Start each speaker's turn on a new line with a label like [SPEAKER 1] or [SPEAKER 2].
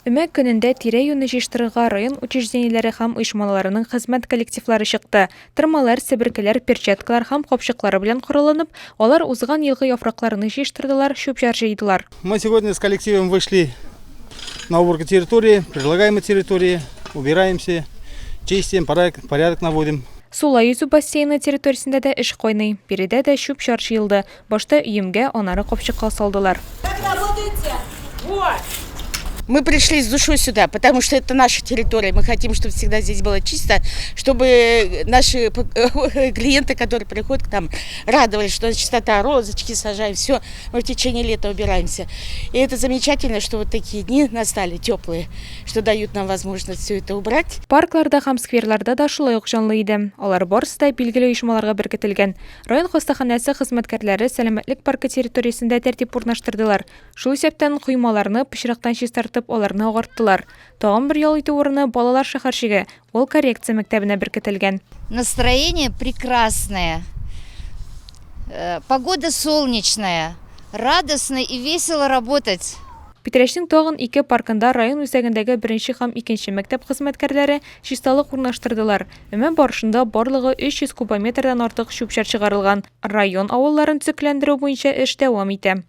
[SPEAKER 1] Өмә көнендә тирә-юньне җыештырырга район учреждениеләре һәм оешмаларының хезмәт коллективлары чыкты. Тырмалар, себеркеләр, перчаткалар һәм капчыклары белән коралланып, алар узган елгы яфракларны җыештырдылар, чүп-чар җыйдылар.
[SPEAKER 2] Мы сегодня с коллективом вышли на уборку территории, предлагаемой территории, убираемся, чистим, порядок наводим.
[SPEAKER 1] Сулай йөзү бассейны территориясендә дә эш кайный. Биредә дә чүп-чар җыелды. Башта өемгә, анары капчыкка салдылар.
[SPEAKER 3] Как работаете? Вот!
[SPEAKER 4] Мы пришли с душой сюда, потому что это наша территория. Мы хотим, чтобы всегда здесь было чисто, чтобы наши клиенты, которые приходят к нам, радовались, что чистота, розочки сажаем, все. Мы в течение лета убираемся. И это замечательно, что вот такие дни настали теплые, что дают нам возможность все это убрать.
[SPEAKER 1] Паркларда һәм скверларда да шулай ук җанлы иде. Алар барысы да билгеле оешмаларга беркетелгән. Район хастаханәсе хезмәткәрләре сәламәтлек паркы территориясендә тәртип урнаштырдылар. Шул исәптән, коймаларны пычрактан чистартып, аларны агарттылар. Тагын бер ял итү урыны, балалар шәһәрчеге, ул коррекция мәктәбенә беркетелгән.
[SPEAKER 5] Настроение прекрасное, погода солнечная, радостно и весело работать.
[SPEAKER 1] Питрәчнең тагын ике паркында район үзәгендәге беренче һәм икенче мәктәп хезмәткәрләре чисталык урнаштырдылар. Өмә барышында барлыгы 300 кубометрдан артык чүп-чар чыгарылган. Район авылларын төзекләндерү буенча эш дәвам итә.